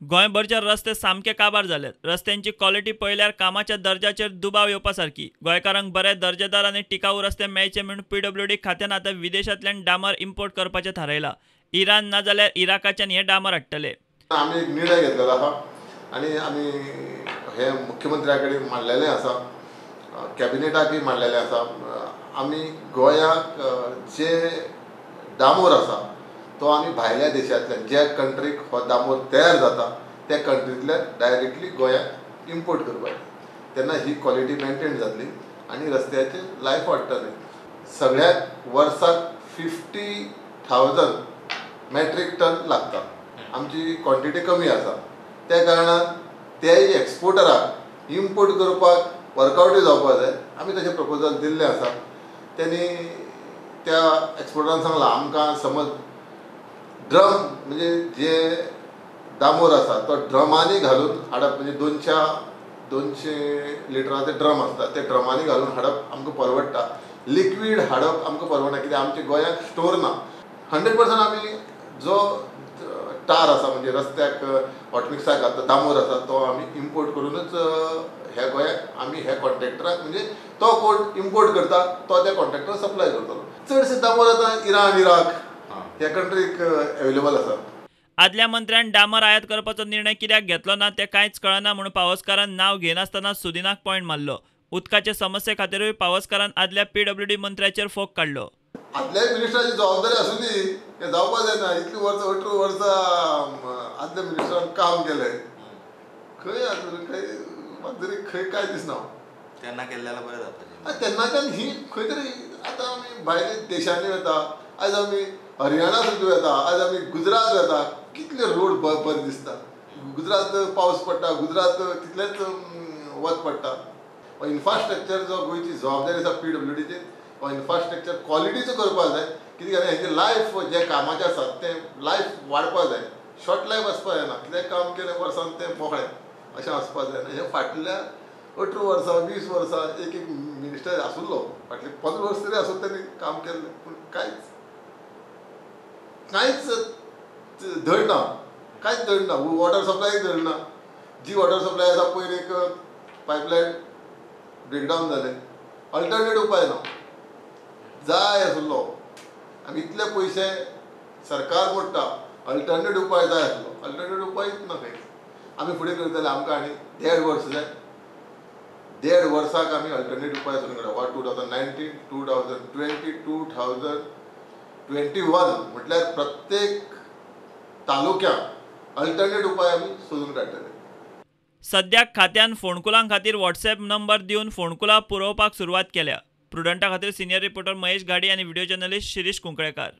गोंयभरचे रस्ते सामके काबार जाल्यात. रस्त्यांची क्वॉलिटी पळयल्यार कामाच्या दर्जाचेर दुबाव येवपा सारकी. गोंयकारांक बरे दर्जेदार आनी टिकाऊ रस्ते मेळचे म्हूण पीडब्ल्यूडी खात्यान आतां विदेशांतल्यान डांबर इम्पोर्ट करपाचें थारायलां. इराण ना जाल्यार इराकाच्यान हे डांबर हाडटले. आमी एक निर्णय घेतलेलो आसा आनी आमी हे मुख्यमंत्र्या कडेन मांडलेलें आसा, कॅबिनेटाकय मांडलेलें आसा. आमी गोंयाक जे डांबर आसा तो आमी भायल्या देशांतल्यान, ज्या कंट्रीक हो डांबर तयार जाता त्या कंट्रींतल्यान डायरेक्टली गोंयाक इम्पोर्ट करपाक, तेन्ना ही क्वॉलिटी मेनटेन जातली आनी रस्त्याचें लायफ वाडटलें. सगळ्याक वर्साक 50,000 मॅट्रीक टन लागता. आमची क्वॉन्टिटी कमी आसा, त्या कारणान तेय एक्सपोर्टराक इम्पोर्ट करपाक वर्कआवटूय जावपाक जाय. आमी तशें प्रपोजल दिल्लें आसा. तेणी त्या एक्सपोर्टरान सांगलां आमकां समज ड्रम म्हणजे जे डांबर आसा तो ड्रमांनी घालून हाडप, म्हणजे 200 लिटराचे ड्रम आसता ते ड्रमांनी घालून हाडप आमकां परवडटा. लिक्वीड हाडप आमकां परवडना, कित्याक आमच्या गोंयांत स्टोर ना. 100% आमी जो टार आसा म्हणजे रस्त्याक हॉटमिक्साक घालता डांबर आसा तो आमी इम्पोर्ट करूनच ह्या गोंयाक आमी ह्या कॉन्ट्रॅक्टराक, म्हणजे तो कोण इम्पोर्ट करता तो त्या कॉन्ट्रॅक्टराक सप्लाय करतलो. चडशे डांबर आतां इराण, इराक ह्या कंट्रीक अवेलेबल आसा. आदल्या मंत्र्यान डांबर आयात करपाचो निर्णय कित्याक घेतलो ना तें कांयच कळना म्हूण पावसकारान नांव घेनासतना सुदिनाक पॉयंट मारलो. उदकाचे समस्ये खातीरूय पावसकारान आदल्या पीडब्ल्यूडी मंत्र्याचेर फोग काडलो. आदल्या मिनिस्टराची जबाबदारी आसूं दी, हें जावपाक जायना. इतलीं वर्सां, 18 वर्सां आदल्या मिनिस्टरान काम केलें, खंय आसूं खंय म्हाका तरी खंय कांय दिसना. तेन्ना केल्लें जाल्यार बरें जावपाचें. तेन्नाच्यान ही खंय तरी आतां आमी भायल्या देशांनी वता, आयज आमी हरियाणा सुद्दां वता, आयज आमी गुजरात वता, कितले रोड बरे दिसता. गुजरात पावस पडटा, गुजरात तितलेंच वत पडटा. इन्फ्रास्ट्रक्चर जो गोंयची जबाबदारी आसा पीडब्ल्यूडीची, हो इन्फ्रास्ट्रक्चर क्वॉलिटीचो करपाक जाय. कित्याक हेंचें लायफ जें कामाचें आसा तें लायफ वाडपाक जाय, शॉर्ट लायफ आसपाक जायना. कितें काम केलें वर्सान तें मोकळें अशें आसपाक जायना. हें फाटल्या 18 वर्सां 20 वर्सां एक एक मिनिस्टर आसुल्लो, फाटलीं 15 वर्सां तरी आसून तेणी काम केल्लें, पूण कांयच कांयच धड ना, कांयच धड ना. वॉटर सप्लाय धड ना. जी वॉटर सप्लाय आसा पयर एक पायपलायन ब्रेकडावन जालें, अल्टरनेट उपाय ना जाय आसलो. आमी इतले पयशे सरकार मोडटा, अल्टरनेट उपाय जाय आसलो, अल्टरनेट उपायच ना खंय. आमी फुडें करतले, आमकां आनी 1.5 वर्स जाय. 1.5 वर्साक आमी अल्टरनेट उपाय सोदून काडटा. वा 2019, 2020, 2021 म्हटल्यार प्रत्येक तालुक्याक अल्टरनेट उपाय आमी सोदून काडटले. सद्याक खात्यान फोंडकुलां खातीर व्हॉट्सएप नंबर दिवन फोंडकुलां पुरोवपाक सुरवात केल्या. प्रुडंटा खातीर सिनियर रिपोर्टर महेश घाडी आनी व्हिडिओ जर्नलिस्ट शिरीष कुंकळेकार.